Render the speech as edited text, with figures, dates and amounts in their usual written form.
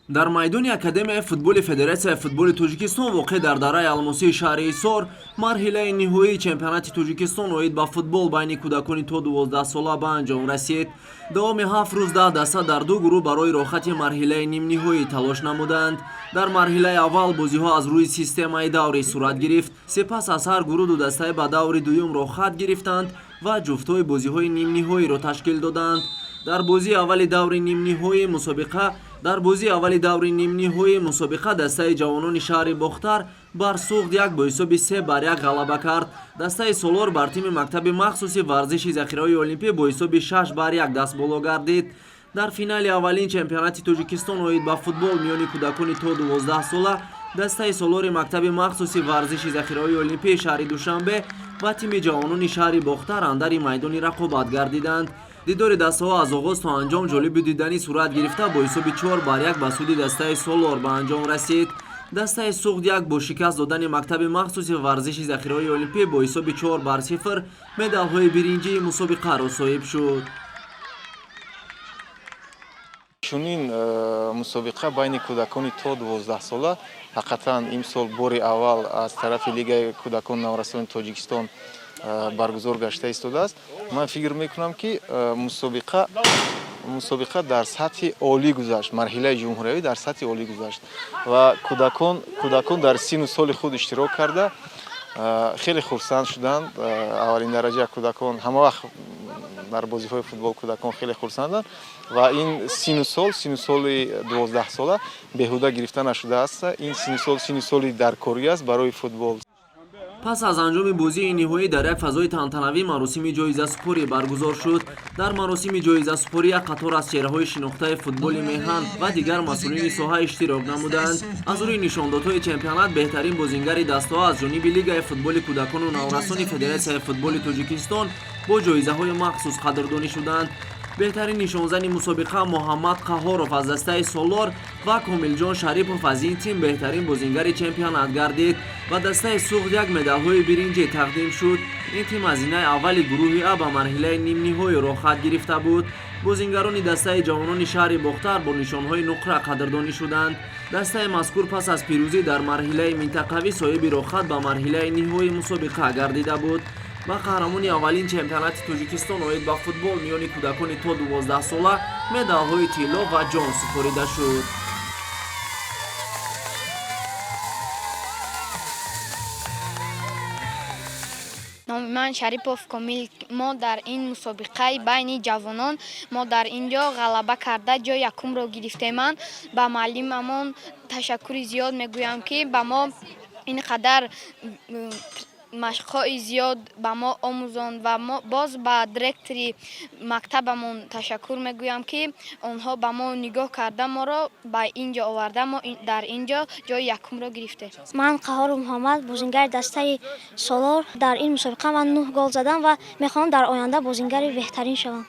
Дар майдони Академияи футболи Федератсияи футболи Тоҷикистон, воқеъ дар дараи Алмосии шаҳри Ҳисор, марҳилаи ниҳоии чемпионати Тоҷикистон оид ба футбол байни кӯдакони то 12 сола ба анҷом расид. Давоми 7 рӯз 10 даста дар ду гурӯҳ барои роҳхати марҳилаи нимниҳоӣ талош намуданд. Дар марҳилаи аввал бозиҳо аз рӯи системаи даврӣ сурат гирифт. Сипас аз ҳар гурӯҳ ду дастаи ба даври дуюм роҳхат гирифтанд ва ҷуфтҳои бозиҳои нимниҳоиро ташкил доданд. Дар бозии аввали даври нимниҳоии мусобиқа дастаи ҷавонони шаҳри Бохтар бар Суғд як бо ҳисоби 3-1 ғалаба кард. Дастаи Солор бар тими мактаби махсуси варзиши захираҳои олимпӣ бо ҳисоби 6-1 дастболо гардид. Дар финали аввалин чемпионати Тоҷикистон оид ба футбол миёни кӯдакони то 12 сола дастаи Солори мактаби махсуси варзиши захираҳои олимпии шаҳри Душанбе ва тими ҷавонони шаҳри Бохтар андари майдони рақобат гардиданд. Дидори дастаҳо аз оғоз то анҷом ҷолибу диданӣ сурат гирифта, бо ҳисоби 4-1 ба суди дастаи Солор ба анҷом расид. Дастаи Суғд як бо шикаст додани мактаби махсуси варзиши захираҳои олимпӣ бо ҳисоби 4-0 медалҳои биринҷии мусобиқаро соҳиб шуд. Чунин мусобиқа байни кӯдакони то 12 сола ҳақиқатан имсол бори аввал аз тарафи Лигаи кӯдакону наврасони Тоҷикистон баргузор гашта истодааст. Ман фикр мекунам, ки мусобиқа дар сатҳи олӣ гузашт, марҳилаи ҷумҳуриявӣ дар сатҳи олӣ гузашт ва кӯдакон дар синну соли худ иштирок карда, хеле хурсанд шуданд. Аввалин дараҷа, кӯдакон ҳама вақт дар бозиҳои футбол кӯдакон хеле хурсанданд ва ин синну соли 12сола беҳуда гирифта нашудааст. Ин синну сол синну соли даркорӣ аст барои футбол. Пас аз анҷоми бозии ниҳоӣ дар як фазои тантанавӣ маросими ҷоизасупорӣ баргузор шуд. Дар маросими ҷоизасупорӣ як қатор аз чеҳраҳои шинохтаи футболи меҳан ва дигар масъулини соҳа иштирок намуданд. Аз рӯи нишондодҳои чемпионат беҳтарин бозингари дастаҳо аз ҷониби Лигаи футболи кӯдакону наврасони Федератсияи футболи Тоҷикистон бо ҷоизаҳои махсус қадрдонӣ шуданд. Беҳтарин нишонзани мусобиқа Муҳаммад Қаҳҳоров аз дастаи Солор ва Комилҷон Шарипов аз ин тим беҳтарин бозингари чемпионат гардид ва дастаи Суғд як медалҳои биринҷӣ тақдим шуд. Ин тим аз зинаи аввали гурӯҳи А ба марҳилаи нимниҳоӣ роҳхат гирифта буд. Бозингарони дастаи ҷавонони шаҳри Бохтар бо нишонҳои нуқра қадрдонӣ шуданд. Дастаи мазкур пас аз пирӯзӣ дар марҳилаи минтақавӣ соҳиби роҳхат ба марҳилаи ниҳоии мусобиқа гардида буд. Ба қаҳрамони аввалин чемпионати Тоҷикистон оид ба футбол миёни кӯдакони то 12 сола медалҳои тилло ва ҷом супорида шуд. Номи ман Шарипов Комил. Мо дар ин мусобиқаи байни ҷавонон мо дар ин ҷо ғалаба карда, ҷои якумро гирифтем. Ман ба муаллимамон ташаккури зиёд мегӯям, ки ба мо ин қадар машқҳои зиёд ба мо омӯзонд ва боз ба директори мактабамон ташаккур мегӯям, ки онҳо ба мо нигоҳ карда, моро ба ин ҷо оварда, мо дар ин ҷо ҷои якумро гирифтем. Ман Қаҳҳоров Муҳаммад, бозингари дастаи Солор. Дар ин мусобиқа ман нӯҳ гол задам ва мехоҳам дар оянда бозингари беҳтарин шавам.